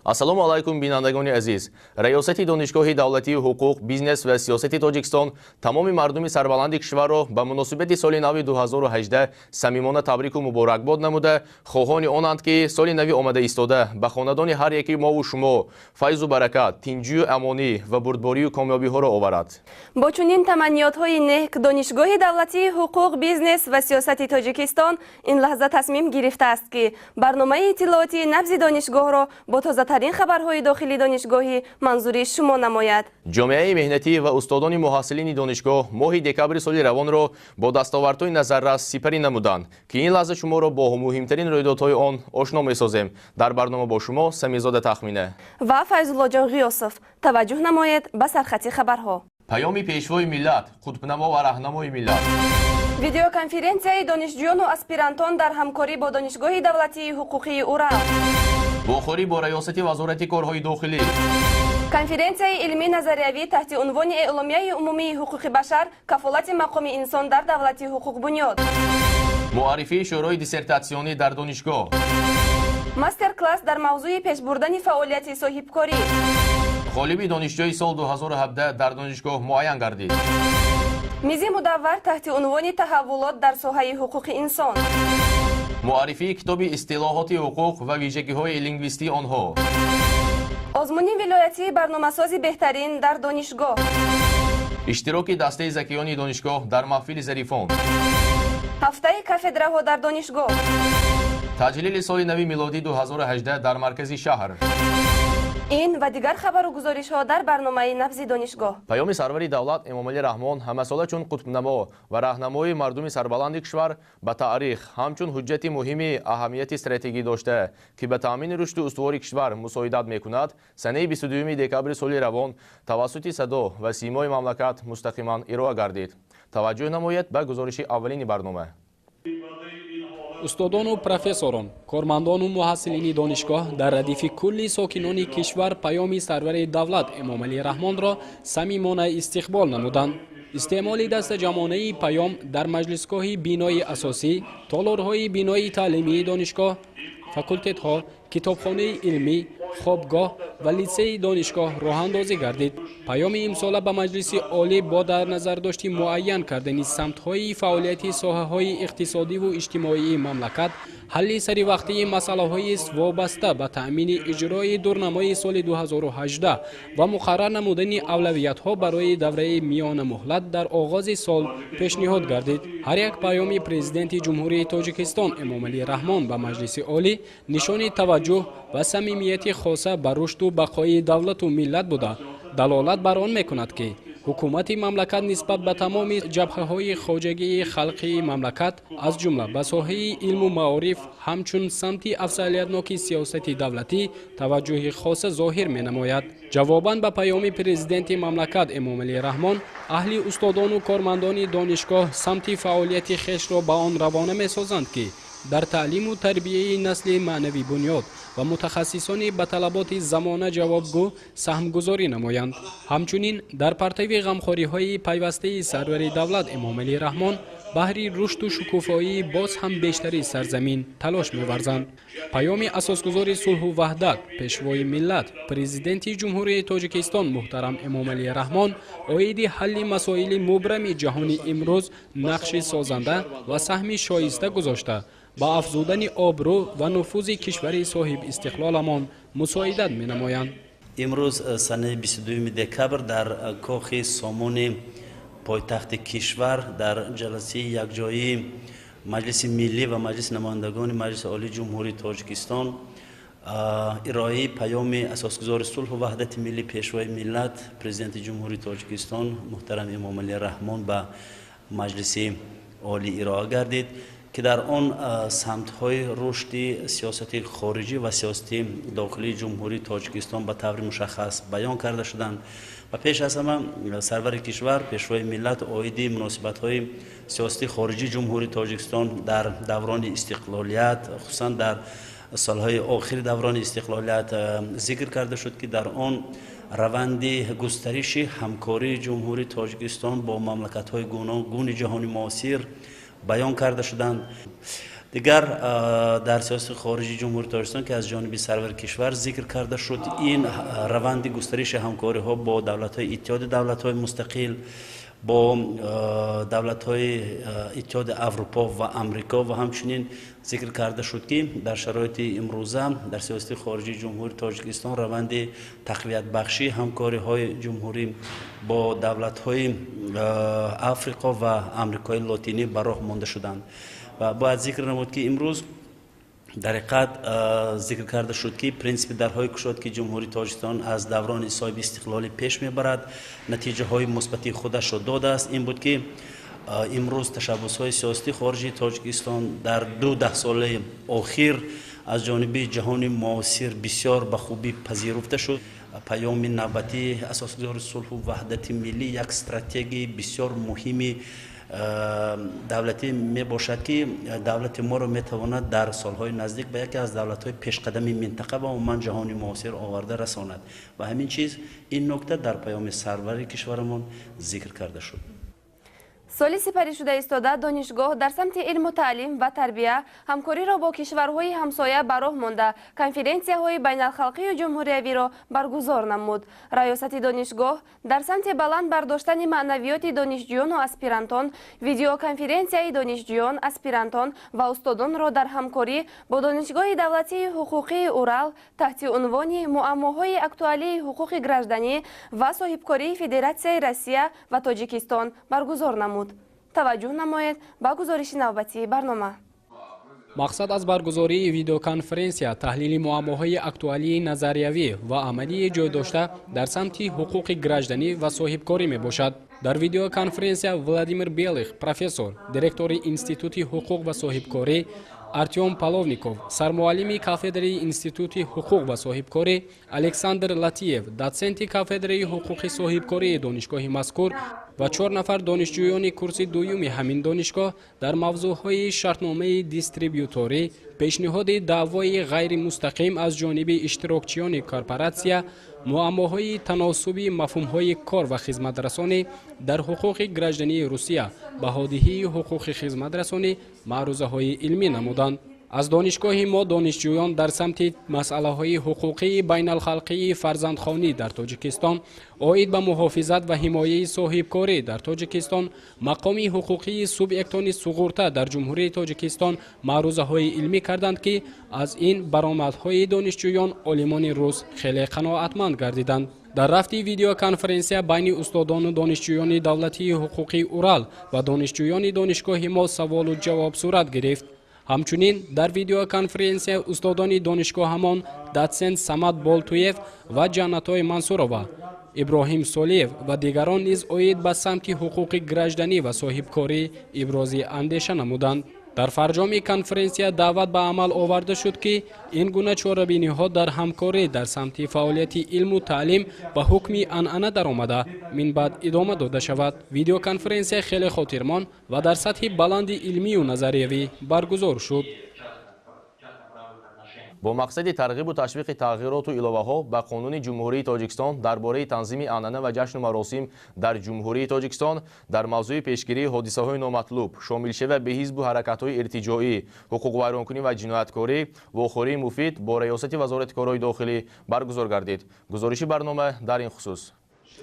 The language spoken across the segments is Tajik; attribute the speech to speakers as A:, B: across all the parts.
A: Ассалому алайкум, бинандагони азиз. Раёсати Донишгоҳи давлатии ҳуқуқ, бизнес ва сиёсати Тоҷикистон тамоми мардуми сарбаланди кишварро ба муносибати соли нави 2018 самимона табрику муборакбод намуда, хоҳони онанд, ки соли нави омада истода ба хонадони ҳар яки мову шумо файзу баракат, тинҷию амонӣ ва бурдборию комёбиҳоро оварад.
B: Бо чунин таманниётҳои нек Донишгоҳи давлатии ҳуқуқ, бизнес ва сиёсати Тоҷикистон ин лаҳза тасмим гирифтааст, ки барномаи иттилоотии «Набзи донишгоҳро» бо тозатарин хабарҳои дохили донишгоҳӣ манзури шумо намояд.
A: Ҷомеаи меҳнатӣ ва устодони муҳассилини донишгоҳ моҳи декабри соли равонро бо дастовардҳои назаррас сипарӣ намуданд, ки ин лаҳза шуморо бо муҳимтарин рӯйдодҳои он ошно месозем. Дар барнома бо шумо Самизода Тахмина
B: ва Файзуллоҷон Ғиёсов. Таваҷҷӯҳ намоед ба сархати хабарҳо.
A: Паёми Пешвои миллат, қутбнамо ва раҳнамои миллат.
B: Видеоконференсияи донишҷӯёну аспирантон дар ҳамкорӣ бо Донишгоҳи давлатии ҳуқуқии Урал.
A: Вохӯрӣ бо раёсати Вазорати корҳои дохилӣ.
B: Конференсияи илмӣ назариявӣ таҳти унвони «Эъломияи умумии ҳуқуқи башар: кафолати мақоми инсон дар давлати ҳуқуқбунёд».
A: Муаррифии шӯрои диссертатсионӣ дар донишгоҳ.
B: Мастер-класс дар мавзӯи пешбурдани фаъолияти соҳибкорӣ.
A: Ғолиби донишҷӯи сол 2017 дар донишгоҳ муайян гардид.
B: Мизи мудаввар таҳти унвони «Таҳаввулот дар соҳаи ҳуқуқи инсон».
A: Муаррифии китоби истилоҳоти ҳуқуқ ва вижагиҳои лингвистии онҳо.
B: Озмуни вилоятии барномасози беҳтарин дар донишгоҳ.
A: Иштироки дастаи закиёни донишгоҳ дар маҳфили зарифон.
B: Ҳафтаи кафедраҳо дар донишгоҳ.
A: Таҷлили соли нави милодӣ 2018 дар маркази шаҳр.
B: Ин ва дигар хабару гузоришҳо дар барномаи «Набзи донишгоҳ».
A: Паёми сарвари давлат Эмомалӣ Раҳмон ҳамасола чун қутбнамо ва раҳнамои мардуми сарбаланди кишвар ба таърих ҳамчун ҳуҷҷати муҳими аҳамияти стратегӣ дошта, ки ба таъмини рушду устувори кишвар мусоидат мекунад, санаи 22 декабри соли равон тавассути садо ва симои мамлакат мустақиман ироа гардид. Таваҷҷӯҳ намоед ба гузориши аввалини барнома.
C: Устодону профессорон, кормандону муҳассилини донишгоҳ дар радифи кулли сокинони кишвар паёми сарвари давлат Эмомалӣ Раҳмонро самимона истиқбол намуданд. Истеъмоли дастаҷамъонаи паём дар маҷлисгоҳи бинои асосӣ, толорҳои бинои таълимии донишгоҳ, факултетҳо, китобхонаи илмӣ, хобгоҳ ва литсейи донишгоҳ роҳандозӣ гардид. Паёми имсола ба Маҷлиси Олӣ бо дар назардошти муайян кардани самтҳои фаъолияти соҳаҳои иқтисодиву иҷтимоии мамлакат, ҳалли саривақтии масъалаҳои вобаста ба таъмини иҷрои дурнамои соли 2018 ва муқаррар намудани авлавиятҳо барои давраи миёнамуҳлат дар оғози сол пешниҳод гардид. Ҳар як паёми Президенти Ҷумҳурии Тоҷикистон Эмомалӣ Раҳмон ба Маҷлиси Олӣ нишони таваҷҷӯҳ ва самимияти хоса ба рушду бақои давлату миллат буда, далолат бар он мекунад, ки ҳукумати мамлакат нисбат ба тамоми ҷабҳаҳои хоҷагии халқии мамлакат, аз ҷумла ба соҳаи илму маориф ҳамчун самти афзалиятноки сиёсати давлатӣ таваҷҷӯҳи хоса зоҳир менамояд. Ҷавобан ба паёми президенти мамлакат Эмомалӣ Раҳмон аҳли устодону кормандони донишгоҳ самти фаъолияти хешро ба он равона месозанд, ки дар таълиму тарбияи насли маънавибунёд ва мутахассисони ба талаботи замона ҷавобгӯ саҳмгузорӣ намоянд. Ҳамчунин дар партави ғамхориҳои пайвастаи сарвари давлат Эмомалӣ Раҳмон баҳри рушду шукуфоии боз ҳам бештари сарзамин талош меварзанд. Паёми асосгузори сулҳу ваҳдат, Пешвои миллат, Президенти Ҷумҳурии Тоҷикистон муҳтарам Эмомалӣ Раҳмон оиди ҳалли масоили мубрами ҷаҳони имрӯз нақши созанда ва саҳми шоиста гузошта, ба афзудани обрӯ ва нуфузи кишвари соҳибистиқлоламон мусоидат менамоянд.
D: Имрӯз, санаи 22 декабр, дар Кохи Сомони пойтахти кишвар дар ҷаласаи якҷоии Маҷлиси Миллӣ ва Маҷлиси намояндагони Маҷлиси Олии Ҷумҳурии Тоҷикистон ироаи паёми асосгузори сулҳу ваҳдати миллӣ, Пешвои миллат, Президенти Ҷумҳурии Тоҷикистон муҳтарам Эмомалӣ Раҳмон ба Маҷлиси Олӣ ироа гардид, ки дар он самтҳои рушди сиёсати хориҷӣ ва сиёсати дохилии Ҷумҳурии Тоҷикистон ба таври мушаххас баён карда шуданд. Ва пеш аз ҳама сарвари кишвар, Пешвои миллат оиди муносибатҳои сиёсати хориҷии Ҷумҳурии Тоҷикистон дар даврони истиқлолият, хусусан дар солҳои охири даврони истиқлолият зикр карда шуд, ки дар он раванди густариши ҳамкории Ҷумҳурии Тоҷикистон бо мамлакатҳои гуногуни ҷаҳони муосир баён карда шуданд. Дигар дар сиёсати хориҷии Ҷумҳурии Тоҷикистон, ки аз ҷониби сарвари кишвар зикр карда шуд, ин раванди густариши ҳамкориҳо бо давлатҳои Иттиҳоди давлатҳои мустақил, бо давлатҳои Иттиҳоди Аврупо ва Амрико ва ҳамчунин зикр карда шуд, ки дар шароити имрӯза дар сиёсати хориҷии Ҷумҳурии Тоҷикистон раванди тақвиятбахшии ҳамкориҳои ҷумҳурӣ бо давлатҳои Африқо ва Амрикои Лотинӣ ба роҳ монда шуданд. Ва бояд зикр намуд, ки имрӯз дар ҳақиқат зикр карда шуд, ки принсипи дарҳои кушод, ки Ҷумҳурии Тоҷикистон аз даврони соҳиби истиқлолӣ пеш мебарад, натиҷаҳои мусбати худашро додааст. Ин буд, ки имрӯз ташаббусҳои сиёсати хориҷии Тоҷикистон дар 2 даҳсолаи охир аз ҷониби ҷаҳони муосир бисёр ба хубӣ пазируфта шуд. Паёми навбатии асосгузори сулҳу ваҳдати миллӣ як стратегияи бисёр муҳими давлатӣ мебошад, ки давлати моро метавонад дар солҳои наздик ба яке аз давлатҳои пешқадами минтақа ва умуман ҷаҳони муосир оварда расонад. Ва ҳамин чиз, ин нукта дар паёми сарвари кишварамон зикр карда шуд.
B: Соли сипаришуда истода донишгоҳ дар самти илму таълим ва тарбия ҳамкориро бо кишварҳои ҳамсоя ба роҳ монда, конференсияҳои байналхалқию ҷумҳуриявиро баргузор намуд. Раёсати донишгоҳ дар самти баланд бардоштани маънавиёти донишҷӯёну аспирантон видеоконференсияи донишҷӯён, аспирантон ва устодонро дар ҳамкорӣ бо Донишгоҳи давлатии ҳуқуқии Урал таҳти унвони «Муаммоҳои актуалии ҳуқуқи гражданӣ ва соҳибкории Федератсияи Россия ва Тоҷикистон» баргузор намуд. Таваҷҷӯҳ намоед ба гузориши навбатии барнома.
C: Мақсад аз баргузории видеоконференсия таҳлили муаммоҳои актуалии назариявӣ ва амалии ҷой дошта дар самти ҳуқуқи гражданӣ ва соҳибкорӣ мебошад. Дар видеоконференсия Владимир Белых, профессор, директори Институти ҳуқуқ ва соҳибкорӣ, Артём Половников, сармуаллими кафедраи Институти ҳуқуқ ва соҳибкорӣ, Александр Латиев, дотсенти кафедраи ҳуқуқи соҳибкории донишгоҳи мазкур ва 4 нафар донишҷӯёни курси дуюми ҳамин донишгоҳ дар мавзӯъҳои шартномаи дистрибюторӣ, пешниҳоди даъвои ғайримустақим аз ҷониби иштирокчиёни корпоратсия, муаммоҳои таносуби мафҳумҳои кор ва хизматрасонӣ дар ҳуқуқи граждании Русия, баҳодиҳии ҳуқуқи хизматрасонӣ маърузаҳои илмӣ намуданд. Аз донишгоҳи мо донишҷӯён дар самти масъалаҳои ҳуқуқии байналхалқии фарзандхонӣ дар Тоҷикистон, оид ба муҳофизат ва ҳимояи соҳибкорӣ дар Тоҷикистон, мақоми ҳуқуқии субъектони суғурта дар Ҷумҳурии Тоҷикистон маърузаҳои илмӣ карданд, ки аз ин баромадҳои донишҷӯён олимони рус хеле қаноатманд гардиданд. Дар рафти видеоконференсия байни устодону донишҷӯёни давлатии ҳуқуқии Урал ва донишҷӯёни донишгоҳи мо саволу ҷавоб сурат гирифт. Ҳамчунин дар видеоконференсия устодони донишгоҳамон дотсент Самад Болтуев ва Ҷаннатой Мансурова, Иброҳим Солиев ва дигарон низ оид ба самти ҳуқуқи гражданӣ ва соҳибкорӣ ибрози андеша намуданд. Дар фарҷоми конференсия даъват ба амал оварда шуд, ки ин гуна чорабиниҳо дар ҳамкорӣ дар самти фаъолияти илму таълим ба ҳукми анъана даромада, минбаъд идома дода шавад. Видеоконференсия хеле хотирмон ва дар сатҳи баланди илмию назариявӣ баргузор шуд.
A: Бо мақсади тарғибу ташвиқи тағйироту иловаҳо ба Қонуни Ҷумҳурии Тоҷикистон дар бораи танзими анъана ва ҷашну маросим дар Ҷумҳурии Тоҷикистон дар мавзӯи пешгирии ҳодисаҳои номатлуб, шомилшава ба ҳизбу ҳаракатҳои иртиҷоӣ, ҳуқуқвайронкунӣ ва ҷинояткорӣ вохӯрии муфид бо раёсати Вазорати корҳои дохилӣ баргузор гардид. Гузориши барнома дар ин хусус.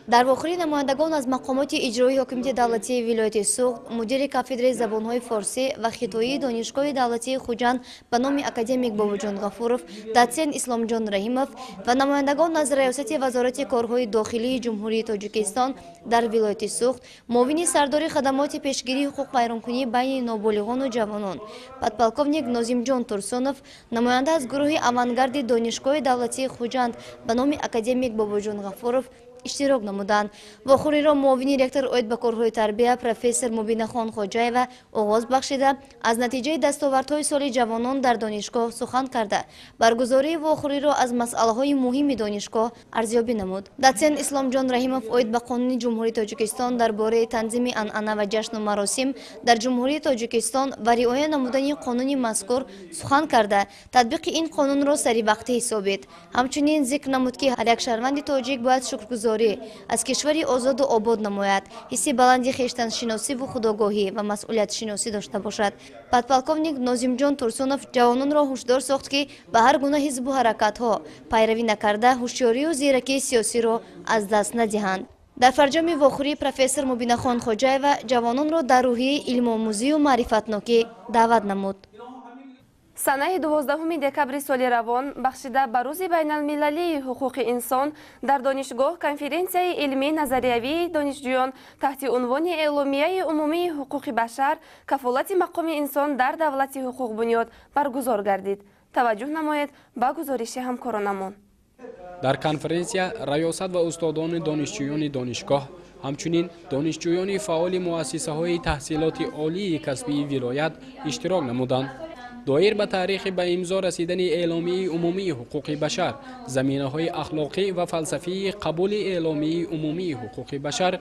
E: Дар вохӯрӣ намояндагон аз мақомоти иҷроии ҳокимияти давлатии вилояти Суғд, мудири кафедраи забонҳои форсӣ ва хитоии Донишгоҳи давлатии Хуҷанд ба номи академик Бобоҷон Ғафуров, дотсент Исломҷон Раҳимов ва намояндагон аз раёсати Вазорати корҳои дохилии Ҷумҳурии Тоҷикистон дар вилояти Суғд, муовини сардори хадамоти пешгирии ҳуқуқвайронкунӣ байни ноболиғону ҷавонон, подполковник Нозимҷон Турсунов, намоянда аз гурӯҳи авангарди Донишгоҳи давлатии Хуҷанд ба номи академик Бобоҷон Ғафуров иштирок намуданд. Вохӯриро муовини ректор оид ба корҳои тарбия профессор Мубинахон Хоҷаева оғоз бахшида, аз натиҷаи дастовардҳои соли ҷавонон дар донишгоҳ сухан карда, баргузории вохӯриро аз масъалаҳои муҳими донишгоҳ арзёбӣ намуд. Дотсент Исломҷон Раҳимов оид ба Қонуни Ҷумҳурии Тоҷикистон дар бораи танзими анъана ва ҷашну маросим дар Ҷумҳурии Тоҷикистон ва риоя намудани қонуни мазкур сухан карда, татбиқи ин қонунро саривақтӣ ҳисобид. Ҳамчунин зикр намуд, ки ҳар як шаҳрванди тоҷик бояд шукргузор худмухторӣ, аз кишвари озоду обод намояд, ҳисси баланди хештаншиносиву худогоҳӣ ва масъулиятшиносӣ дошта бошад. Подполковник Нозимҷон Турсунов ҷавононро ҳушдор сохт, ки ба ҳар гуна ҳизбу ҳаракатҳо пайравӣ накарда, ҳушёрию зиракии сиёсиро аз даст надиҳанд. Дар фарҷоми вохӯрӣ профессор Мубинахон Хоҷаева ҷавононро дар рӯҳияи илмомӯзию маърифатнокӣ даъват намуд.
B: Санаи 12 декабри соли равон, бахшида ба Рӯзи байналмилалии ҳуқуқи инсон, дар донишгоҳ конференсияи илмии назариявии донишҷӯён таҳти унвони «Эъломияи умумии ҳуқуқи башар: кафолати мақоми инсон дар давлати ҳуқуқбунёд» баргузор гардид. Таваҷҷӯҳ намоед ба гузориши ҳамкоронамон.
C: Дар конференсия раёсат ва устодони донишҷӯёни донишгоҳ, ҳамчунин донишҷӯёни фаъоли муассисаҳои таҳсилоти олии касбии вилоят иштирок намуданд. Доир ба таърихи ба имзо расидани Эъломияи умумии ҳуқуқи башар, заминаҳои ахлоқӣ ва фалсафии қабули Эъломияи умумии ҳуқуқи башар,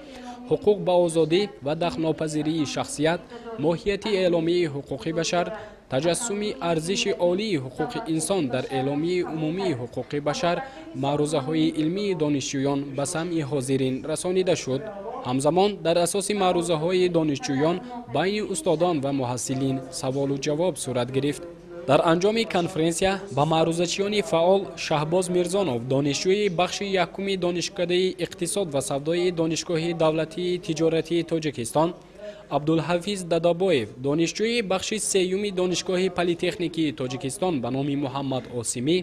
C: ҳуқуқ ба озодӣ ва дахлнопазирии шахсият, моҳияти Эъломияи ҳуқуқи башар, таҷассуми арзиши олии ҳуқуқи инсон дар Эъломияи умумии ҳуқуқи башар маърузаҳои илмии донишҷӯён ба самъи ҳозирин расонида шуд. Ҳамзамон дар асоси маърузаҳои донишҷӯён байни устодон ва муҳассилин саволу ҷавоб сурат гирифт. Дар анҷоми конференсия ба маърузачиёни фаъол Шаҳбоз Мирзонов, донишҷӯи бахши якуми Донишкадаи иқтисод ва савдои Донишгоҳи давлатии тиҷоратии Тоҷикистон, Абдулҳафиз Дадабоев, донишҷӯи бахши сеюми Донишгоҳи политехникии Тоҷикистон ба номи Муҳаммад Осимӣ,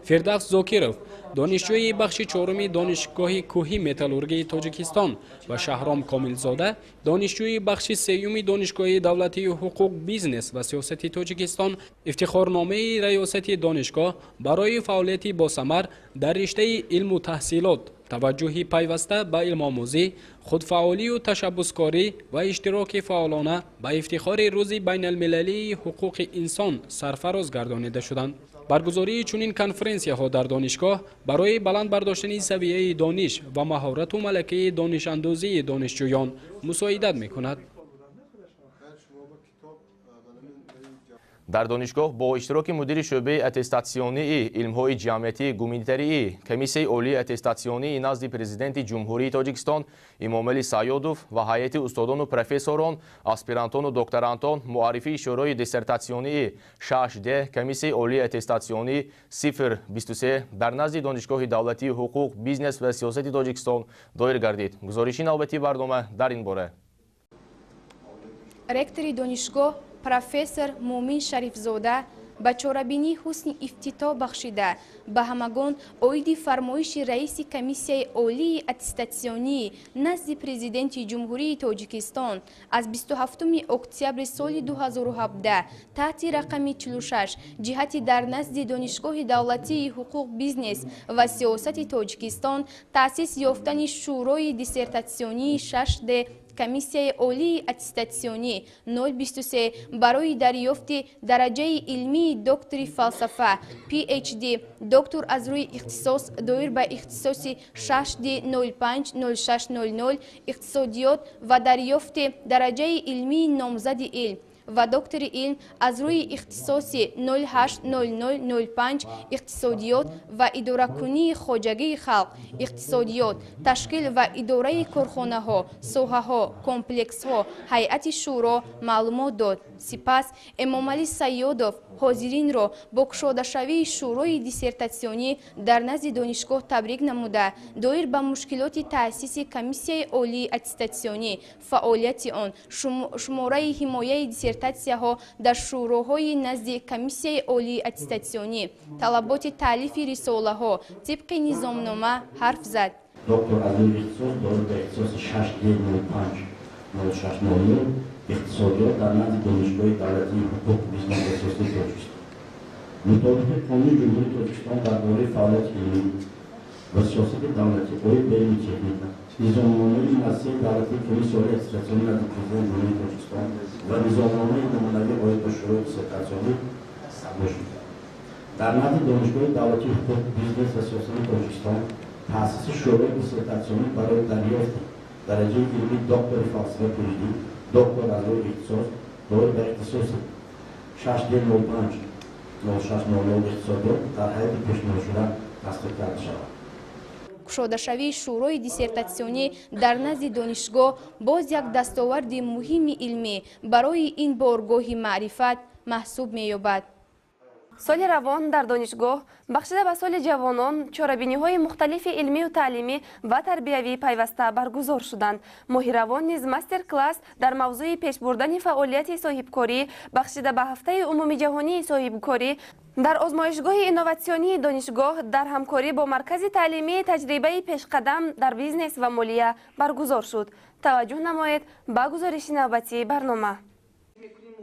C: Фирдавс Зокиров, донишҷӯи бахши чоруми Донишгоҳи кӯҳи металлургии Тоҷикистон, ва Шаҳром Комилзода, донишҷӯи бахши сеюми Донишгоҳи давлатии ҳуқуқ, бизнес ва сиёсати Тоҷикистон, ифтихорномаи раёсати донишгоҳ барои фаъолияти босамар дар риштаи илму таҳсилот, таваҷҷӯҳи пайваста ба илмомӯзӣ, худфаъолию ташаббускорӣ ва иштироки фаъолона ба ифтихори Рӯзи байналмилалии ҳуқуқи инсон сарфароз гардонида шуданд. Баргузории чунин конференсияҳо дар донишгоҳ барои баланд бардоштани савияи дониш ва маҳорату малакаи донишандӯзии донишҷӯён мусоидат мекунад.
A: Дар донишгоҳ бо иштироки мудири шӯъбаи аттестатсионии илмҳои ҷамъиятии гуманитарии Комиссияи олии аттестатсионии назди Президенти Ҷумҳурии Тоҷикистон Имомалӣ Саёдов ва ҳайати устодону профессорон, аспирантону докторантон муаррифии шӯрои диссертатсионии 6Д Комиссияи олии аттестатсионӣ 023 дар назди Донишгоҳи давлатии ҳуқуқ, бизнес ва сиёсати Тоҷикистон доир гардид. Гузориши навбатии барнома дар ин бора.
F: Ректори донишгоҳ профессор Муъмин Шарифзода ба чорабинии ҳусни ифтитоҳ бахшида ба ҳамагон оиди фармоиши раиси Комиссияи олии аттестатсионии назди Президенти Ҷумҳурии Тоҷикистон аз 27 октябри соли 2017 таҳти рақами 46 ҷиҳати дар назди Донишгоҳи давлатии ҳуқуқ, бизнес ва сиёсати Тоҷикистон таъсис ёфтани шӯрои диссертатсионии 6Д Комиссияи олии аттестатсионӣ 023 барои дарёфти дараҷаи илмии доктори фалсафа PhD, доктор аз рӯи ихтисос доир ба ихтисоси 6D 050600 иқтисодиёт ва дарёфти дараҷаи илмии номзади илм ва доктори илм аз рӯи ихтисоси 080005 иқтисодиёт ва идоракунии хоҷагии халқ, иқтисодиёт, ташкил ва идораи корхонаҳо, соҳаҳо, комплексҳо ҳайати шӯро маълумот дод. Сипас Эмомалӣ Саёдов ҳозиринро бо кушодашавии шӯрои диссертатсионӣ дар назди донишгоҳ табрик намуда, доир ба мушкилоти таъсиси Комиссияи олии аттестатсионӣ, фаъолияти он, шумораи ҳимояи диссертатсияҳо дар шӯроҳои назди Комиссияи олии аттестатсионӣ, талаботи таълифи рисолаҳо тибқи низомнома ҳарф зад.
G: Доктор аз рӯи ихтисос доир ба ихтисоси 6D 050600 иқтисодиёт дар назди Донишгоҳи давлатии ҳуқуқ, бизнес ва сиёсати Тоҷикистон. Мутобиқи Қонуни Ҷумҳурии Тоҷикистон дар бораи фаъолияти илмӣ ва сиёсати давлатӣ оид ба илму техника, низомномаи муассисаи давлатии Комиссияи олии аттестатсионӣ назди Президенти Ҷумҳурии Тоҷикистон ва низомномаи намунавӣ оид ба шӯрои диссертатсионӣ бошад. Дар назди Донишгоҳи давлатии ҳуқуқ, бизнес ва сиёсати Тоҷикистон таъсиси шӯрои диссертатсионӣ барои дарёфти дараҷаи илмии доктори фалсафа PhD, доктор аз рӯи ихтисос доир ба ихтисоси 6D 050600 иқтисодиёт дар ҳайати пешниҳодшуда тасдиқ карда шавад.
F: Кушодашавии Шӯрои диссертатсионӣ дар назди донишгоҳ боз як дастоварди муҳими илмӣ барои ин боргоҳи маърифат маҳсуб меёбад.
B: Соли равон дар донишгоҳ бахшида ба соли ҷавонон чорабиниҳои мухталифи илмию таълимӣ ва тарбиявӣ пайваста баргузор шуданд. Моҳи равон низ мастер-класс дар мавзӯи пешбурдани фаъолияти соҳибкорӣ бахшида ба ҳафтаи умумиҷаҳонии соҳибкорӣ дар озмоишгоҳи инноватсионии донишгоҳ дар ҳамкорӣ бо маркази таълимии таҷрибаи пешқадам дар бизнес ва молия баргузор шуд. Таваҷҷӯҳ намоед ба гузориши навбатии барнома.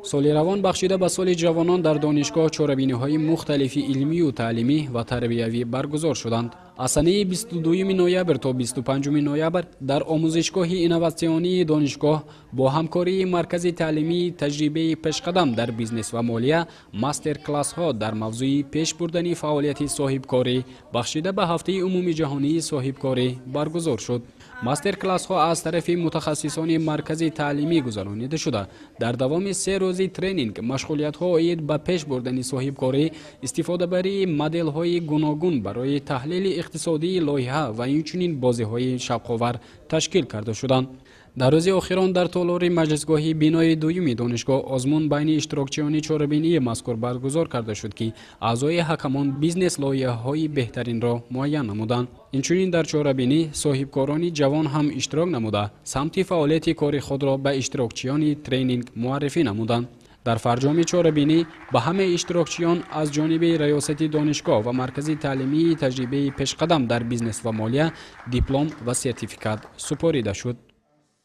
C: Соли равон бахшида ба соли ҷавонон дар донишгоҳ чорабиниҳои мухталифи илмию таълимӣ ва тарбиявӣ баргузор шуданд. Аз санаи 22 ноябр то 25 ноябр дар омӯзишгоҳи инноватсионии донишгоҳ бо ҳамкории маркази таълимии таҷрибаи пешқадам дар бизнес ва молия мастер-классҳо дар мавзӯи пеш бурдани фаъолияти соҳибкорӣ бахшида ба ҳафтаи умумиҷаҳонии соҳибкорӣ баргузор шуд. Мастер-классҳо аз тарафи мутахассисони маркази таълимӣ гузаронида шуда, дар давоми 3 рӯзи тренинг машғулиятҳо оид ба пеш бурдани соҳибкорӣ, истифодабарии моделҳои гуногун барои таҳлили иқтисодии лоиҳа ва инчунин бозиҳои шавқовар ташкил карда шуданд. Дар рӯзи охирон дар толори маҷлисгоҳи бинои дуюми донишгоҳ озмун байни иштирокчиёни чорабинии мазкур баргузор карда шуд, ки аъзои ҳакамон бизнес-лоиҳаҳои беҳтаринро муайян намуданд. Инчунин дар чорабинӣ соҳибкорони ҷавон ҳам иштирок намуда, самти фаъолияти кори худро ба иштирокчиёни тренинг муаррифӣ намуданд. Дар фарҷоми чорабинӣ ба ҳамаи иштирокчиён аз ҷониби раёсати донишгоҳ ва маркази таълимии таҷрибаи пешқадам дар бизнес ва молия диплом ва сертификат супорида шуд.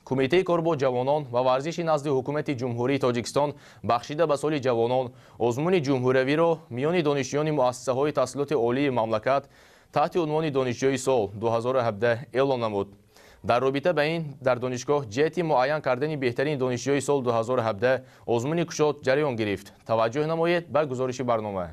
A: Кумитаи кор бо ҷавонон ва варзиши назди ҳукумати Ҷумҳурии Тоҷикистон бахшида ба соли ҷавонон озмуни ҷумҳуриявиро миёни донишҷӯёни муассисаҳои таҳсилоти олии мамлакат таҳти унвони донишҷӯи сол 2017 эълон намуд. Дар робита ба ин дар донишгоҳ ҷиҳати муайян кардани беҳтарин донишҷӯи сол 2017 озмуни кушод ҷараён гирифт. Таваҷҷӯҳ намоед ба гузориши барнома.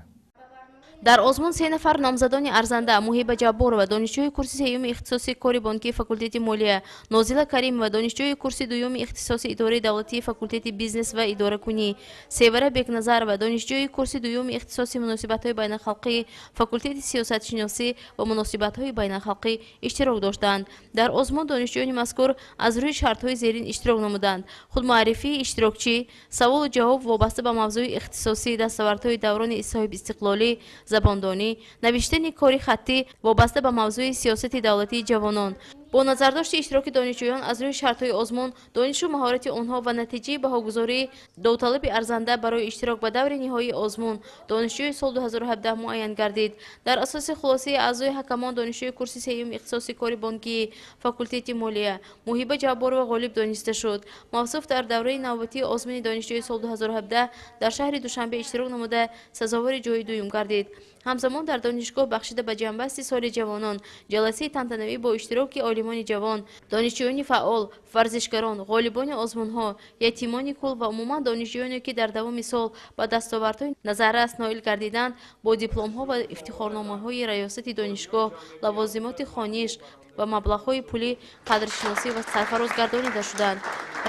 H: Дар озмун 3 нафар номзадони арзанда Муҳиба Ҷабборова, донишҷӯи курси сеюми ихтисоси кори бонкии факултети молия, Нозила Каримова, донишҷӯи курси дуюми ихтисоси идораи давлатии факултети бизнес ва идоракунӣ, Севара Бекназарова, донишҷӯи курси дуюми ихтисоси муносибатҳои байналхалқӣ факултети сиёсатшиносӣ ва муносибатҳои байналхалқӣ иштирок доштанд. Дар озмун донишҷӯёни мазкур аз рӯи шартҳои зерин иштирок намуданд: худмуаррифии иштирокчӣ, саволу ҷавоб вобаста ба мавзӯи ихтисосӣ, дастовардҳои даврони соҳибистиқлолӣ, забондонӣ, навиштани кори хаттӣ вобаста ба мавзӯи сиёсати давлатии ҷавонон. Бо назардошти иштироки донишҷӯён аз рӯи шартҳои озмун, донишу маҳорати онҳо ва натиҷаи баҳогузории довталаби арзанда барои иштирок ба даври ниҳоии озмун донишҷӯи сол 2017 муайян гардид. Дар асоси хулосаи аъзои ҳакамон донишҷӯи курси сеюми ихтисоси кори бонкии факултети молия Муҳиба Ҷабборова ғолиб дониста шуд. Мавсуф дар давраи навбатии озмуни донишҷӯи сол 2017 дар шаҳри Душанбе иштирок намуда сазовори ҷои дуюм гардид. Ҳамзамон дар донишгоҳ бахшида ба ҷамъбасти соли ҷавонон ҷаласаи тантанавӣ бо иштироки олимони ҷавон, донишҷӯёни фаъол, варзишгарон, ғолибони озмунҳо, ятимони кул ва умуман донишҷӯёне, ки дар давоми сол ба дастовардҳои назаррас ноил гардиданд, бо дипломҳо ва ифтихорномаҳои раёсати донишгоҳ, лавозимоти хониш ва маблағҳои пулӣ қадршиносӣ ва сарфароз гардонида шуданд.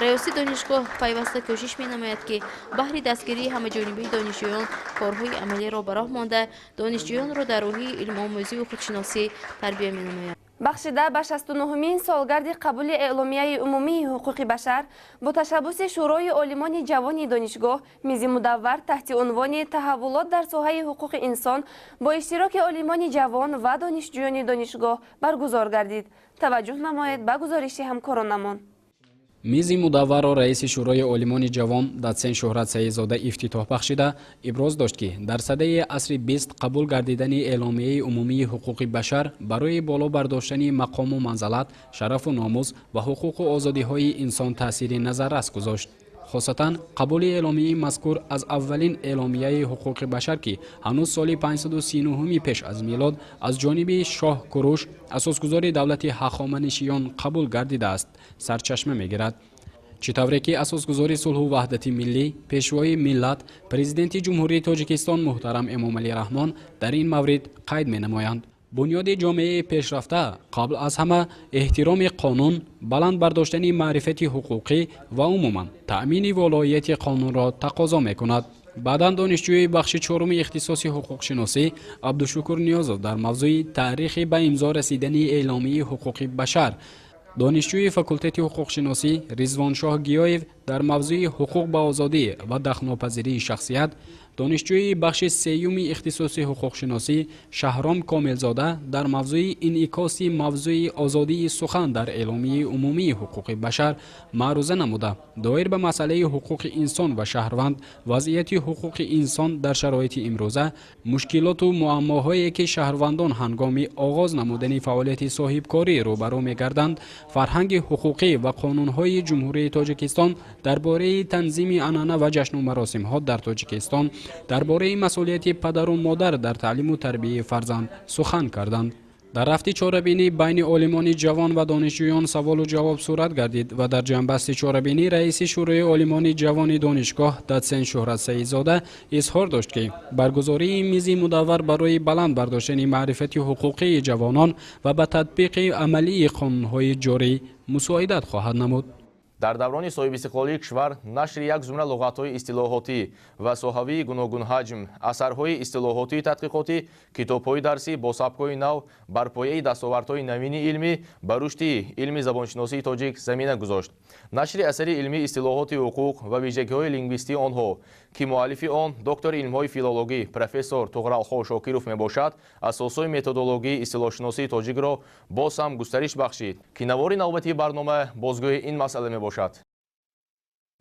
H: Раёсати донишгоҳ пайваста кӯшиш менамояд, ки баҳри дастгирии ҳамаҷонибаи донишҷӯён корҳои амалиро ба роҳ монда, донишҷӯёнро дар рӯҳии илмомӯзию худшиносӣ тарбия менамояд.
B: Бахшида ба 69-умин солгарди қабули эъломияи умумии ҳуқуқи башар бо ташаббуси Шӯрои олимони ҷавони донишгоҳ мизи мудаввар таҳти унвони таҳаввулот дар соҳаи ҳуқуқи инсон бо иштироки олимони ҷавон ва донишҷӯёни донишгоҳ баргузор гардид. Таваҷҷӯҳ намоед ба гузориши ҳамкоронамон.
C: Мизи мудавварро раиси Шӯрои олимони ҷавон дотсент Шӯҳрат Саидзода ифтитоҳ бахшида иброз дошт, ки дар садаи асри 20 қабул гардидани эъломияи умумии ҳуқуқи башар барои боло бардоштани мақому манзалат, шарафу номус ва ҳуқуқу озодиҳои инсон таъсири назаррас гузошт. Хосатан қабули эъломияи мазкур аз аввалин эъломияи ҳуқуқи башар, ки ҳанӯз соли 539 пеш аз милод аз ҷониби шоҳ Куруш, асосгузори давлати ҳахоманишиён, қабул гардидааст, сарчашма мегирад. Чӣ тавре ки асосгузори сулҳу ваҳдати миллӣ, пешвои миллат, президенти Ҷумҳурии Тоҷикистон муҳтарам Эмомалӣ Раҳмон дар ин маврид қайд менамоянд: бунёди ҷомеаи пешрафта қабл аз ҳама эҳтироми қонун, баланд бардоштани маърифати ҳуқуқӣ ва умуман таъмини волоияти қонунро тақозо мекунад. Баъдан донишҷӯи бахши чоруми ихтисоси ҳуқуқшиносӣ Абдушукур Ниёзов дар мавзӯи таърихи ба имзо расидани эъломияи ҳуқуқи башар, донишҷӯи факултети ҳуқуқшиносӣ Ризвоншоҳ Гиёев дар мавзӯи ҳуқуқ ба озодӣ ва дахлнопазирии шахсият, донишҷӯи бахши сеюми ихтисоси ҳуқуқшиносӣ Шаҳром Комилзода дар мавзӯи инъикоси мавзӯи озодии сухан дар эъломияи умумии ҳуқуқи башар маъруза намуда, доир ба масъалаи ҳуқуқи инсон ва шаҳрванд, вазъияти ҳуқуқи инсон дар шароити имрӯза, мушкилоту муаммоҳое ки шаҳрвандон ҳангоми оғоз намудани фаъолияти соҳибкорӣ рӯбарӯ мегарданд, фарҳанги ҳуқуқӣ ва қонунҳои Ҷумҳурии Тоҷикистон дар бораи танзими анъана ва ҷашну маросимҳо дар Тоҷикистон, дар бораи масъулияти падару модар дар таълиму тарбияи фарзанд сухан карданд. Дар рафти чорабинӣ байни олимони ҷавон ва донишҷӯён саволу ҷавоб сурат гардид ва дар ҷамъбасти чорабинӣ раиси Шӯрои олимони ҷавони донишгоҳ дотсент Шӯҳрат Саидзода изҳор дошт, ки баргузории мизи мудаввар барои баланд бардоштани маърифати ҳуқуқии ҷавонон ва ба татбиқи амалии қонунҳои ҷорӣ мусоидат хоҳад намуд.
A: Дар даврони соҳибистиқлолии кишвар нашри як зумра луғатҳои истилоҳотӣ ва соҳавии гуногунҳаҷм, асарҳои истилоҳотии тадқиқотӣ, китобҳои дарсӣ бо сабкҳои нав бар пояи дастовардҳои навини илмӣ ба рушди илми забоншиносии тоҷик замина гузошт. Нашри асари илмии истилоҳоти ҳуқуқ ва вижагиҳои лингвистии онҳо, ки муаллифи он доктори илмҳои филологӣ профессор Туғралхон Шокиров мебошад, асосҳои методологии истилоҳшиносии тоҷикро боз ҳам густариш бахшид, ки навори навбатии барнома бозгӯи ин масъала мебошад.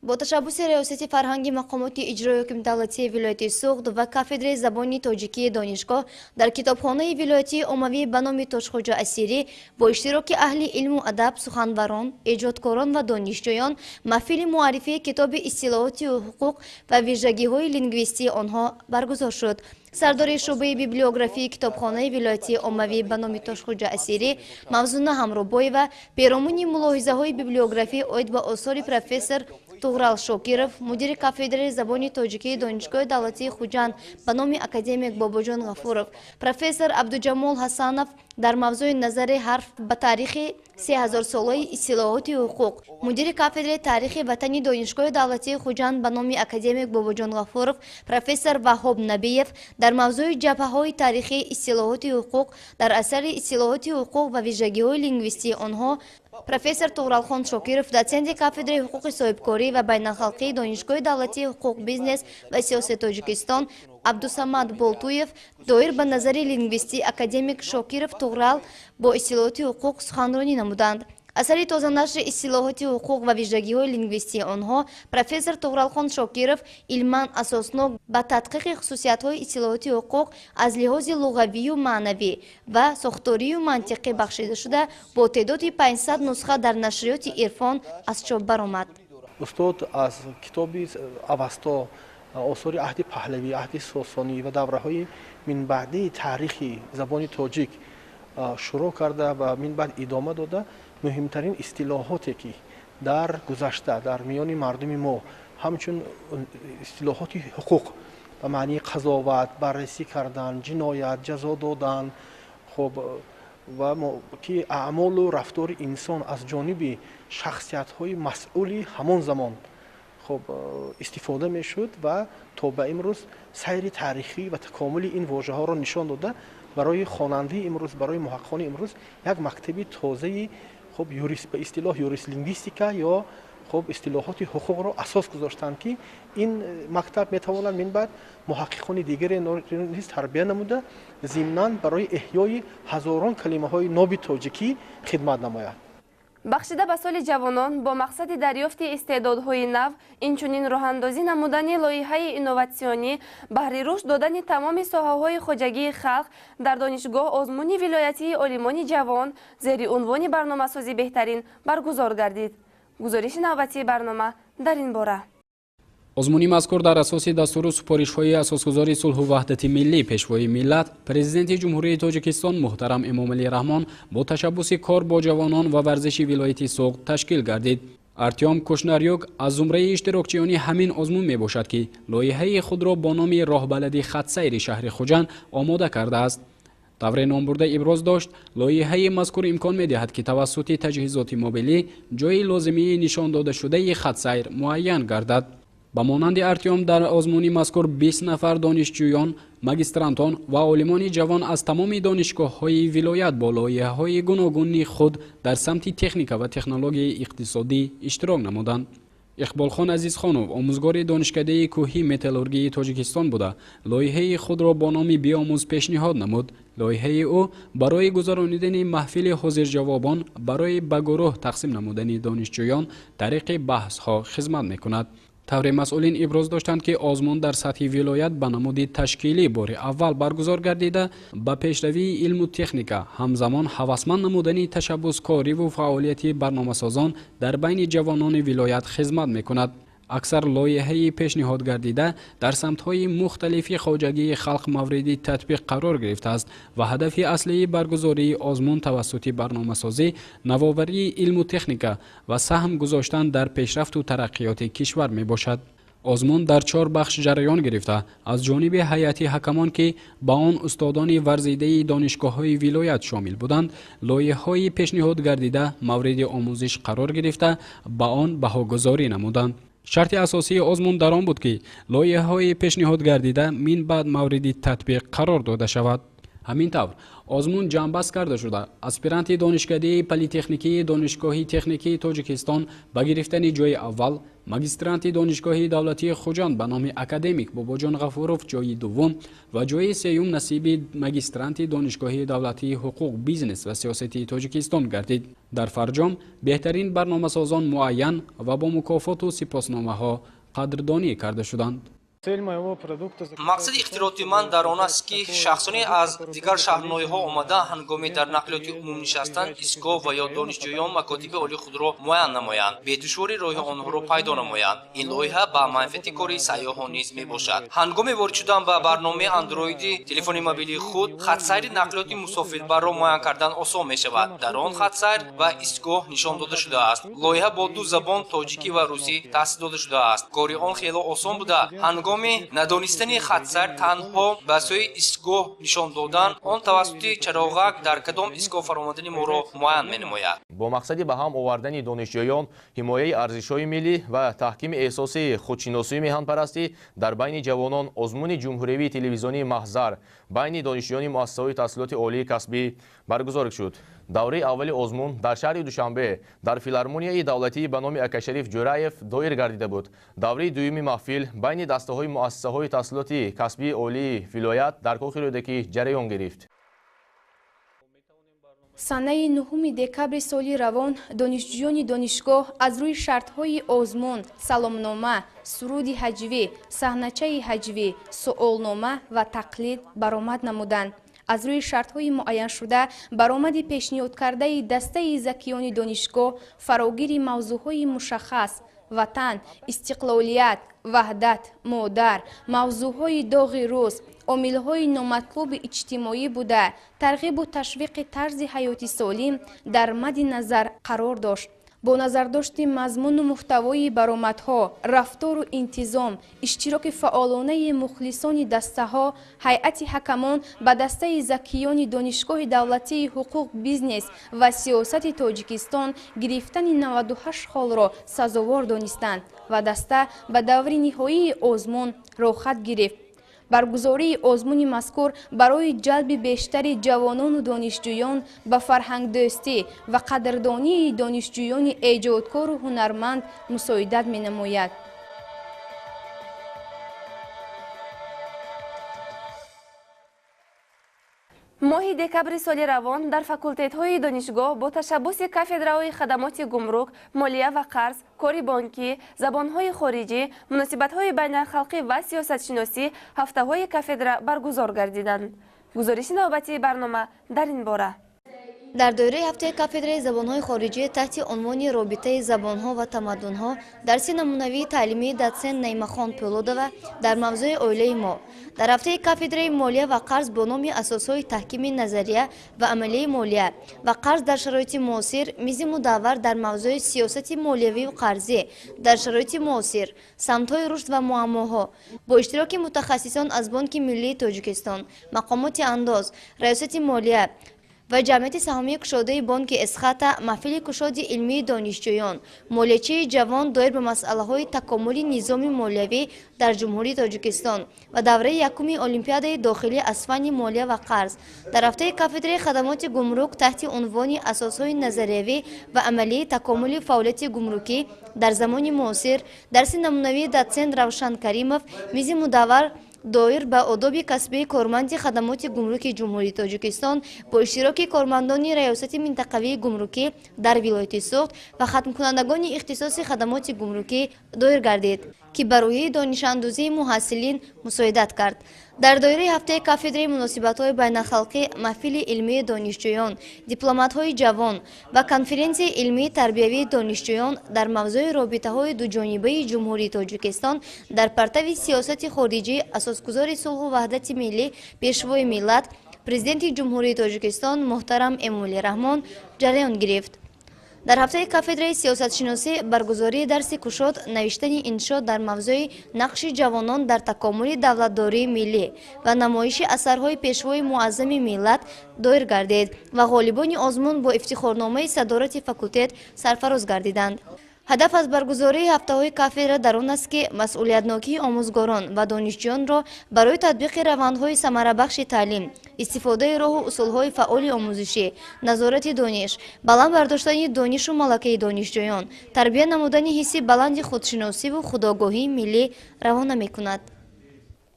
E: Бо ташаббуси Риёсати фарҳанги мақомоти иҷрои ҳукми давлатии вилояти Суғд ва кафедраи забони тоҷикии донишгоҳ дар китобхонаи вилоятии оммавӣ ба номи Тошхоҷа Асирӣ бо иштироки аҳли илму адаб, суханварон, эҷодкорон ва донишҷӯён маҳфили муаррифии китоби истилоҳоти ҳуқуқ ва вижагиҳои лингвистии онҳо баргузор шуд. Сардори шӯъбаи библиографии китобхонаи вилоятии оммавӣ ба номи Тошхоҷа Асирӣ Мавзуна Ҳамробоева перомуни мулоҳизаҳои библиографӣ оид ба осори профессор Туғрал Шокиров, мудири кафедраи забони тоҷикии Донишгоҳи давлатии Хуҷанд ба номи академик Бобоҷон Ғафуров, профессор Абдуҷамол Ҳасанов дар мавзӯи назари ҳарф ба таърихи 3000-солаи истилоҳоти ҳуқуқ, мудири кафедраи таърихи ватани Донишгоҳи давлатии Хуҷанд ба номи академик Бобоҷон Ғафуров, профессор Ваҳоб Набиев дар мавзӯи ҷабҳаҳои таърихии истилоҳоти ҳуқуқ дар асари истилоҳоти ҳуқуқ ва вижагиҳои лингвистии онҳо, профессор Туғралхон Шокиров, дотсенти кафедраи ҳуқуқи соҳибкорӣ ва байналхалқии Донишгоҳи давлатии ҳуқуқ, бизнес ва сиёсати Тоҷикистон Абдусамад Болтуев доир ба назари лингвистӣ академик Шокиров Туғрал бо истилоҳоти ҳуқуқ суханронӣ намуданд. Асари тозанашри истилоҳоти ҳуқуқ ва вижагиҳои лингвистии онҳо профессор Туғралхон Шокиров илман асоснок ба тадқиқи хусусиятҳои истилоҳоти ҳуқуқ аз лиҳози луғавию маънавӣ ва сохторию мантиқӣ бахшида шуда, бо теъдоди 500 нусха дар нашриёти Ирфон аз чоп баромад.
I: Устод аз китоби Авасто, осори аҳди Паҳлавӣ, аҳди Сосонӣ ва давраҳои минбаъдии таърихи забони тоҷик шурӯъ карда ва минбаъд идома дода, муҳимтарин истилоҳоте ки дар гузашта дар миёни мардуми мо ҳамчун истилоҳоти ҳуқуқ ба маънии қазоват, баррасӣ кардан, ҷиноят, ҷазо додан, хуб ва ки аъмолу рафтори инсон аз ҷониби шахсиятҳои масъули ҳамон замон хуб истифода мешуд ва то ба имрӯз сайри таърихӣ ва такомули ин вожаҳоро нишон дода, барои хонандаи имрӯз, барои муҳаққиқони имрӯз як мактаби тозаи хуб юрист ба истилоҳ юристлингвистика ё хуб истилоҳоти ҳуқуқро асос гузоштанд, ки ин мактаб метавонад минбаъд муҳаққиқони дигаре низ тарбия намуда, зимнан барои эҳёи ҳазорон калимаҳои ноби тоҷикӣ хидмат намояд.
B: Бахшида ба соли ҷавонон бо мақсади дарёфти истеъдодҳои нав, инчунин роҳандозӣ намудани лоиҳаи инноватсионӣ баҳри рушд додани тамоми соҳаҳои хоҷагии халқ дар донишгоҳ озмуни вилоятии олимони ҷавон зери унвони барномасозӣ беҳтарин баргузор гардид. Гузориши навбатии барнома дар ин бора.
C: Озмуни мазкур дар асоси дастуру супоришҳои асосгузори сулҳу ваҳдати миллӣ, пешвои миллат, президенти Ҷумҳурии Тоҷикистон муҳтарам Эмомалӣ Раҳмон бо ташаббуси кор бо ҷавонон ва варзиши вилояти Суғд ташкил гардид. Артём Кушнарюк аз зумраи иштирокчиёни ҳамин озмун мебошад, ки лоиҳаи худро бо номи роҳбалади хатсайри шаҳри Хуҷанд омода кардааст. Тавре номбурда иброз дошт, лоиҳаи мазкур имкон медиҳад, ки тавассути таҷҳизоти мобилӣ ҷои лозимии нишон додашудаи хатсайр муайян гардад. Ба монанди Артём дар озмуни мазкур 20 нафар донишҷӯён, магистрантон ва олимони ҷавон аз тамоми донишгоҳҳои вилоят бо лоиҳаҳои гуногуни худ дар самти техника ва технологияи иқтисодӣ иштирок намуданд. Иқболхон Азизхонов омӯзгори донишкадаи кӯҳӣ металлургии Тоҷикистон буда, лоиҳаи худро бо номи «Биомӯз» пешниҳод намуд. Лоиҳаи ӯ барои гузаронидани маҳфили ҳозирҷавобон барои ба гурӯҳ тақсим намудани донишҷӯён тариқи баҳсҳо хизмат мекунад. Тавре масъулин иброз доштанд, ки озмун дар сатҳи вилоят ба намуди ташкилӣ бори аввал баргузор гардида, ба пешравии илму техника, ҳамзамон ҳавасманд намудани ташаббускориву фаъолияти барномасозон дар байни ҷавонони вилоят хизмат мекунад. Аксар лоиҳаи пешниҳод гардида дар самтҳои мухталифи хоҷагии халқ мавриди татбиқ қарор гирифтааст ва ҳадафи аслии баргузории озмун тавассути барномасозӣ, навоварии илму техника ва саҳм гузоштан дар пешрафту тараққиёти кишвар мебошад. Озмун дар 4 бахш ҷараён гирифта, аз ҷониби ҳайати ҳакамон, ки ба он устодони варзидаи донишгоҳҳои вилоят шомил буданд, лоиҳаҳои пешниҳод гардида мавриди омӯзиш қарор гирифта, ба он баҳогузорӣ намуданд. Шарти асосии озмун дар он буд, ки лоиҳаҳои пешниҳод гардида мин баъд мавриди татбиқ қарор дода шавад. Ҳамин тавр озмун ҷамъбаст карда шуда, аспиранти донишкадаи политехникии Донишгоҳи техникии Тоҷикистон ба гирифтани ҷойи аввал, магистранти Донишгоҳи давлатии Хуҷанд ба номи академик Бобоҷон Ғафуров ҷойи дуввум ва ҷойи сеюм насиби магистранти Донишгоҳи давлатии ҳуқуқ, бизнес ва сиёсати Тоҷикистон гардид. Дар фарҷом беҳтарин барномасозон муайян ва бо мукофоту сипосномаҳо қадрдонӣ карда шуданд.
J: Мақсади ихтироти ман дар он аст, ки шахсоне аз дигар шаҳрноиҳо омада ҳангоми дар нақлиёти умум нишастан истгоҳ ва ё донишҷӯён макотиби олии худро муайян намоянд, бедушворӣ роҳи онҳоро пайдо намоянд. Ин лоиҳа ба манфиати кори сайёҳон низ мебошад. Ҳангоми ворид шудан ба барномаи андроиди телефони мобилии худ хатсайри нақлиёти мусофирбарро муайян кардан осон мешавад. Дар он хатсайр ва истгоҳ нишон дода шудааст. Лоиҳа бо ду забон, тоҷикӣ ва русӣ, таъсис дода шудааст. Кори он хело осон буда, ҳангоми надонистани хатсайр танҳо ба сӯи истгоҳ нишон додан, он тавассути чароғак дар кадом истгоҳ фаромадани моро муайян менамояд.
A: Бо мақсади ба ҳам овардани донишҷӯён, ҳимояи арзишҳои миллӣ ва таҳкими эҳсоси худшиносию меҳанпарастӣ дар байни ҷавонон озмуни ҷумҳуриявии телевизионии «Маҳзар» байни донишҷӯёни муассисаҳои таҳсилоти олии касбӣ баргузор шуд. Давраи аввали озмун дар шаҳри Душанбе дар филармонияи давлатии ба номи Акашариф Ҷӯраев доир гардида буд. Давраи дуюми маҳфил байни дастаҳои муассисаҳои таҳсилоти касбии олии вилоят дар кохи Рӯдакӣ ҷараён гирифт.
F: Санаи 9 декабри соли равон донишҷӯёни донишгоҳ аз рӯи шартҳои озмун саломнома, суруди ҳаҷвӣ, саҳначаи ҳаҷвӣ, суолнома ва тақлид баромад намуданд. Аз рӯи шартҳои муайяншуда баромади пешниҳодкардаи дастаи закиёни донишгоҳ фарогири мавзӯъҳои мушаххас: ватан, истиқлолият, ваҳдат, модар, мавзӯъҳои доғи рӯз, омилҳои номатлуби иҷтимоӣ буда, тарғибу ташвиқи тарзи ҳаёти солим дар мадди назар қарор дошт. Бо назардошти мазмуну муҳтавои баромадҳо, рафтору интизом, иштироки фаъолонаи мухлисони дастаҳо, ҳайати ҳакамон ба дастаи закиёни Донишгоҳи давлатии ҳуқуқ, бизнес ва сиёсати Тоҷикистон гирифтани 98 холро сазовор донистанд ва даста ба даври ниҳоии озмун роҳхат гирифт. Баргузории озмуни мазкур барои ҷалби бештари ҷавонону донишҷӯён ба фарҳангдӯстӣ ва қадрдонии донишҷӯёни эҷодкору ҳунарманд мусоидат менамояд.
B: Моҳи декабри соли равон дар факултетҳои донишгоҳ бо ташаббуси кафедраҳои хадамоти гумрук, молия ва қарз, кори бонкӣ, забонҳои хориҷӣ, муносибатҳои байналхалқӣ ва сиёсатшиносӣ ҳафтаҳои кафедра баргузор гардиданд. Гузориши навбатии барнома дар ин бора.
E: Дар доираи ҳафтаи кафедраи забонҳои хориҷӣ таҳти унвони робитаи забонҳо ва тамаддунҳо дарси намунавии таълимии дотсент Наимахон Пӯлодова дар мавзӯи оилаи мо, дар ҳафтаи кафедраи молия ва қарз бо номи асосҳои таҳкими назария ва амалияи молия ва қарз дар шароити муосир, мизи мудаввар дар мавзӯи сиёсати молиявию қарзӣ дар шароити муосир, самтҳои рушд ва муаммоҳо бо иштироки мутахассисон аз Бонки Миллии Тоҷикистон, мақомоти андоз, раёсати молия, Ва ҷамъияти саҳомии кушодаи бонки Эсхата маҳфили кушоди илмии донишҷӯён, молиячии ҷавон доир ба масъалаҳои такомули низоми молиявӣ дар Ҷумҳурии Тоҷикистон ва давраи якуми олимпиадаи дохилӣ аз фанни молия ва қарз дар ҳафтаи кафедраи хадамоти гумрук таҳти унвони асосҳои назариявӣ ва амалии такомули фаъолияти гумрукӣ дар замони муосир, дарси намунавии дотсент Равшан Каримов, мизи мудаввар доир ба одоби касбии корманди хадамоти гумруки Ҷумҳурии Тоҷикистон бо иштироки кормандони Раёсати минтақавии гумрукӣ дар вилояти Суғд ва хатмкунандагони ихтисоси хадамоти гумрукӣ доир гардид, ки ба рӯҳияи донишандӯзии муҳассилин мусоидат кард. Дар доираи ҳафтаи кафедраи муносибатҳои байналхалқӣ маҳфили илмии донишҷӯён, дипломатҳои ҷавон ва конференсияи илмии тарбиявии донишҷӯён дар мавзӯи робитаҳои дуҷонибаи Ҷумҳурии Тоҷикистон дар партави сиёсати хориҷӣ, асосгузори сулҳу ваҳдати миллӣ, Пешвои миллат, Президенти Ҷумҳурии Тоҷикистон муҳтарам Эмомалӣ Раҳмон ҷараён гирифт. Дар ҳафтаи кафедраи сиёсатшиносӣ баргузории дарси кушод, навиштани иншо дар мавзӯи нақши ҷавонон дар такомули давлатдории миллӣ ва намоиши асарҳои Пешвои муаззами миллат доир гардид ва ғолибони озмун бо ифтихорномаи садорати факултет сарфароз гардиданд. Ҳадаф аз баргузории ҳафтаҳои кафедра дар он аст, ки масъулиятнокии омӯзгорон ва донишҷӯёнро барои татбиқи равандҳои самарабахши таълим, истифодаи роҳу усулҳои фаъоли омӯзишӣ, назорати дониш, баланд бардоштани донишу малакаи донишҷӯён, тарбия намудани ҳисси баланди худшиносиву худогоҳии миллӣ равона мекунад.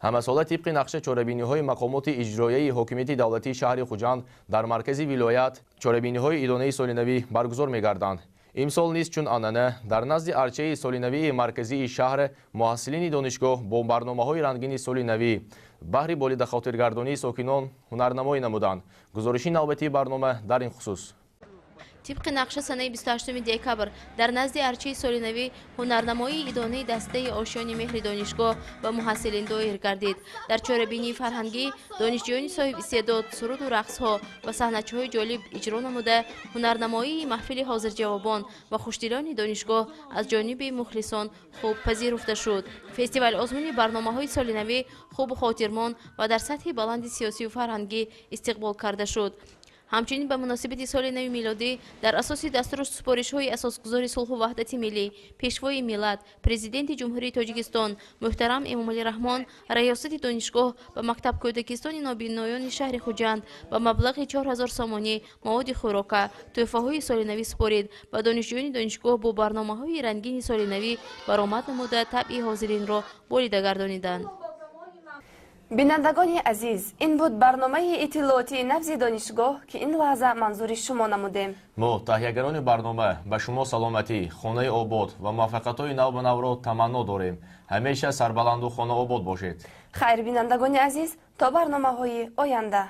A: Ҳамасола тибқи нақша чорабиниҳои мақомоти иҷроияи ҳокимияти давлатии шаҳри Хуҷанд дар маркази вилоят чорабиниҳои идонаи солинавӣ баргузор мегарданд. Имсол низ чун анъана дар назди арчаи солинавии марказии шаҳр муҳассилини донишгоҳ бо барномаҳои рангини солинавӣ баҳри болидахотиргардонии сокинон ҳунарнамоӣ намуданд. Гузориши навбатии барнома дар ин хусус.
H: Тибқи нақша, санаи 28 декабр дар назди арчаи солинавӣ ҳунарнамоии идонаи дастаи Ошёни меҳри донишгоҳ ва муҳассилин доир гардид. Дар чорабинии фарҳангӣ донишҷӯёни соҳибистеъдод суруду рақсҳо ва саҳначаҳои ҷолиб иҷро намуда, ҳунарнамоии маҳфили ҳозирҷавобон ва хушдилони донишгоҳ аз ҷониби мухлисон хуб пазируфта шуд. Фестивал озмуни барномаҳои солинавӣ хубу хотирмон ва дар сатҳи баланди сиёсию фарҳангӣ истиқбол карда шуд. Ҳамчунин ба муносибати соли нави милодӣ дар асоси дастуру супоришҳои асосгузори сулҳу ваҳдати миллӣ, Пешвои миллат, Президенти Ҷумҳурии Тоҷикистон муҳтарам Эмомалӣ Раҳмон Раёсати донишгоҳ ба мактабкӯдакистони нобиноёни шаҳри Хуҷанд ба маблағи 4000 сомонӣ маводи хӯрока, тӯҳфаҳои солинавӣ супорид ва донишҷӯёни донишгоҳ бо барномаҳои рангини солинавӣ баромад намуда, табъи ҳозиринро болида гардониданд.
B: Бинандагони азиз, ин буд барномаи иттилоотии Набзи донишгоҳ, ки ин лаҳза манзури шумо намудем.
A: Мо, таҳиягарони барнома, ба шумо саломатӣ, хонаи обод ва муваффақиятҳои нав ба навро таманно дорем. Ҳамеша сарбаланду хонаобод бошед.
B: Хайр, бинандагони азиз, то барномаҳои оянда.